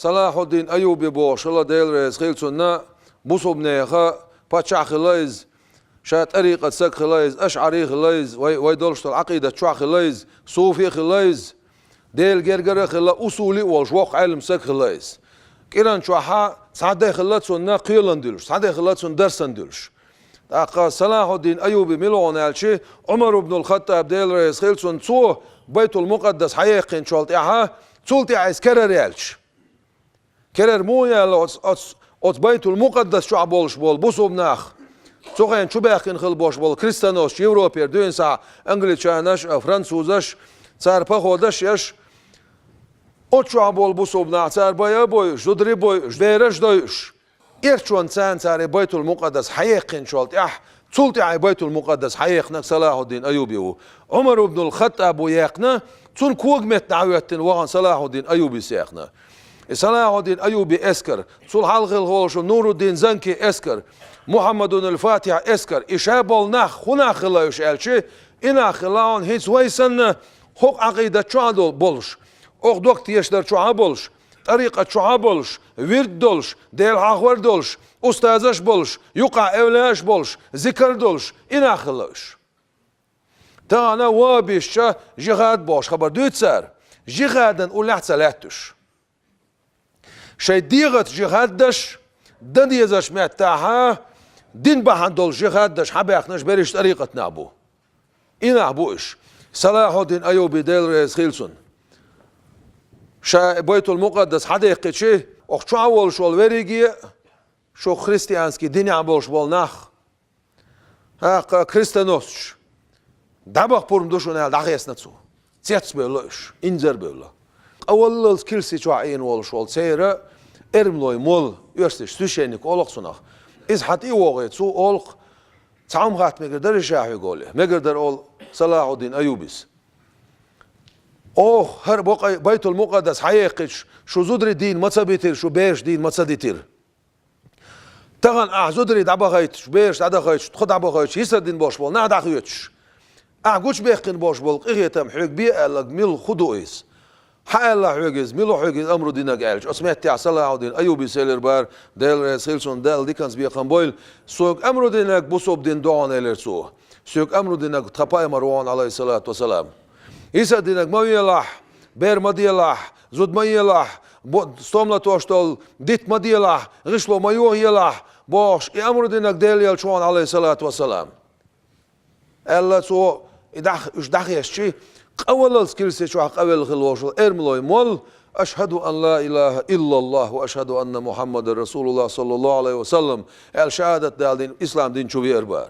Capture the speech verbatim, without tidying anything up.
Салахьуддин Айюби бохуш хилла, Дела реза хила цунна, бусулбанеха паччахь хилла иза, ша тӀарикъат саг хилла иза, ашӀари хилла иза, вай, вай долуш долу Ӏакъидат чохь хилла иза, суфи хилла иза, Делан гергара а хилла, усули а волуш воккха Ӏелам саг хилла иза. КӀиран чохьа цхьа де хилла цунна кхелан дуьлуш, цхьа де хилла цунна дарсан дуьлуш. ТӀаккха Салахьуддин Айюби мила вахана аьлча, Ӏумар ибн ал-Хаттаб, Дела реза хила цунна, цо Байтул-Мукъаддас хьаеккхинчул тӀаьхьа, цул тӀаьхьа иза керара яьлча. Керара муха яьлла оцу, оцу, оцу Байтул-Мукъаддас чохь болуш болу бусулба нах? Цу хенахь чубаьхкина хила болуш болу крестоносцы Европера дуьйна схьа англичанаш а, французаш, цара походаш а еш, оцу чохь болу бусулба нах, цара бай а бойуш, зударий бойуш, бераш дойуш. Эрчонна царна цара и Байтул-Мукъаддас хьаеккхинчул тӀаьхьа, цул тӀаьхьа и Байтул-Мукъаддас хьаекхнарг Салахьуддин Айюби ву. Ӏумар ибн ал-Хаттаб ву яьккхина, цунна когаметта дӀахӀоьттина вахана Салахьуддин Айюбис яьккхина. И Салахьуддин Айюби эскар, цул хьалха хилла волуш Нуруддин Занки эскар, Мухьаммадун ал-Фатихь эскар, и ша болу нах, хӀун нах хилла уьш аьлча, и нах хилла хьуна хӀинца вай санна, хӀокху Ӏакъидат чохь а дол-, болуш, оха дог тешар чохь а болуш, тӀарикъат чохь а болуш, вирд долуш, Дела хьахор долуш, устазаш болуш, юкъахь эвлаяаш болуш, зикар долуш, и нах хилла уьш. Тахана вахабисташа жихад бохуш хабар дуьйцу цара, жихадан уллехь ца лаьтта уьш. Шайн дегӀаца жихад деш, дан дезачу меттехь дин бахьана долу жихад деш хьабаьхнарш берриш тӀарикъатнах бу. И нах бу уьш. Салахьуддин Айюби, Дела реза хила цунна, ша Байтул-Мукъаддас хьадаьккхича, оха чохь а волуш волу верриге а, шу христианский динехь болуш болу нах, тӀаккха крестоносцаш, дӀабаха пурба ду шуна аьлла, дӀахецна цо. Цецбевлла уьш, инзарбевлла. Къаваллалц килси чохь Ӏийна волуш волу церан эрмалой молла, оьрсаша священник олу-кх цунах. Иза хьан тӀе а вогӀий, цо олу-кх, цхьа хӀума хатта мегар дарий ша хьоьга олий? Мегар дара, олу Салахьуддин Айюбис. Оха хӀара бакъ-, Байтул-Мукъаддас хьаеккхича, шу зударий дийна ма ца битира, шу бераш дийна ма ца дитира. Тахана ахь зударий дӀабахийтуш, бераш дӀадахийтуш, тхо дӀабахийтуш, хӀисар дина болуш болу нах дӀахоьцуш, ахь гучубаьккхина болуш болу къинхетам хьоьга бен аьлларг мила хӀун ду иза? Хьан аьлла хьоьга иза, мила ву хьоьга иза амру динарг аьлча? Оцу меттехь Салахьуддин Айюбис элира бара, Дела реза хила цунна, Далла диканца бекхам бойла: «Соьга амру динарг бусулба дин ду хьуна», — элира цо. «Соьга амру динарг тхан пайхамар ву хьуна, алейхиссалату вассалам. ХӀисар динарг ма велахь, бер ма делахь, зуда ма елахь, бо-, стом латош долу дита ма делахь, гӀишло ма йохаелахь», — бохуш, и амру динарг Дела елча ву хьуна, алейхиссалату вассалам. Аьлла цо, и дӀах-, уьш дӀахецча, къаваллалц килси чохь къавелла хилла волуш волу эрмалой молла: «Ашхаду ан ла илаха иллаллах ва ашхаду анна Мухаммадан расулуллах, саллаллаху алейхи ва саллам», — аьлла, шахадат дала дина, ислам дин чу веара бара.